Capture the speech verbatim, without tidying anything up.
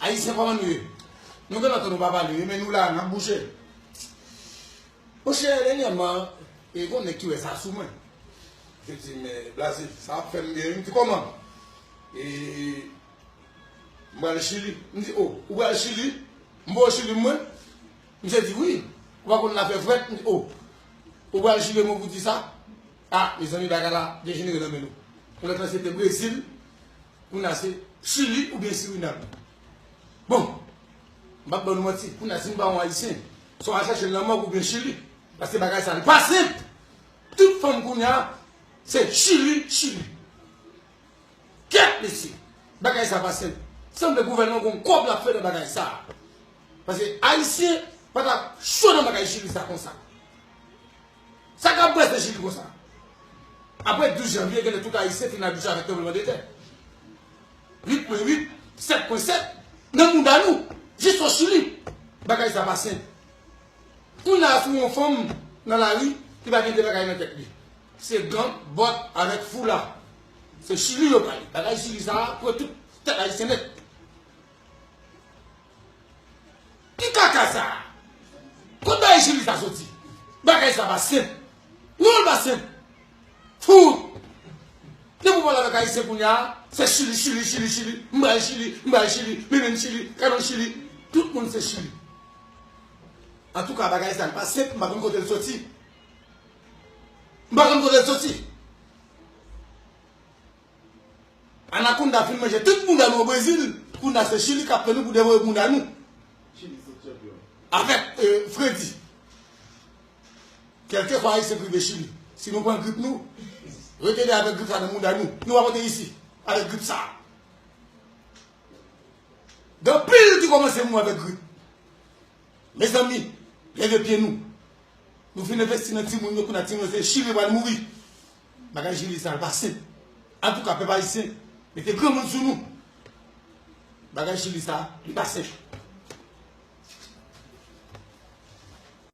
Ayisyen, kòman nou ye? Nou gen lontan nou pa pale, men nou la, n ap bouje. Monchè, dènyèman, e gon nèg ki wè sa sou mwen. Yo di, men Blaze, sa ap fè m byen wi. M di, kòman? E, m pral Chili. M di, o, ou pral Chili? M ba w Chili mwen? Misye di, wi. Ou pa konn l ap fè frèt? M di, o. Ou pral Chili mwen pou di sa? A, mezanmi, bagay la dejenere nan men nou. Pou lòt lan se te Brezil, kounye a se Chili oubyen Sirinam. Bon, m p ap ban nou manti, kounye a si m pa yon Ayisyen, swa w al chache l nan mòg oubyen Chili. Paske bagay sa, li pa senp. Tout fanm kounye a, se Chili, Chili. Kèt, mesye, bagay sa pa senp. Sanble gouvènman gon kòb l ap fè nan bagay sa. Paske Ayisyen pa t ap cho nan bagay Chili sa konsa. Sa k ap brase Chili konsa? Apre douz janvye, genlè tout Ayisyen fin abitye avèk tranblemanntè. Uit pwen uit, sèt pwen sèt, nan mouda nou, jis o Chili. Bagay sa pa senp. Kounye a, si w wè yon fanm nan lari, li pa gen de bagay nan tèt li. Se gan, bòt avèk foula. Se Chili yo pale. Bagay Chili sa a, pran tout tèt Ayisyen nèt. Ki kaka sa a? Kot bagay Chili sa soti? Bagay sa pa senp. Non, l pa senp. Fout! Depi w pale avèk Ayisyen kounye a, se Chili, Chili, Chili, Chili. M pral Chili, m pral Chili, mennen m Chili, kay nan Chili. Tout moun se Chili. Antouka, bagay sa, l pa senp, m pa konn kote l soti. M pa konn kote l soti. Anakonda fin manje tout bounda nou o Brezil, kounye a se Chili k ap tann nou pou devoye bounda nou. Avèk, e, fredi. Kèlkeswa Ayisyen k rive Chili, si nou pran grip nou, rete de avèk grip sa nan bounda nou. Nou pa pote isi avèk grip sa. Gen anpil ki kòmanse mouri avèk grip. Mezanmi, leve pye nou. Nou fin envesti nan timoun yo, kounye a timoun yo se Chili pral mouri. Bagay Chili sa, l pa senp. Antouka, pèp ayisyen, mete granmoun sou nou. Bagay Chili sa, li pa senp.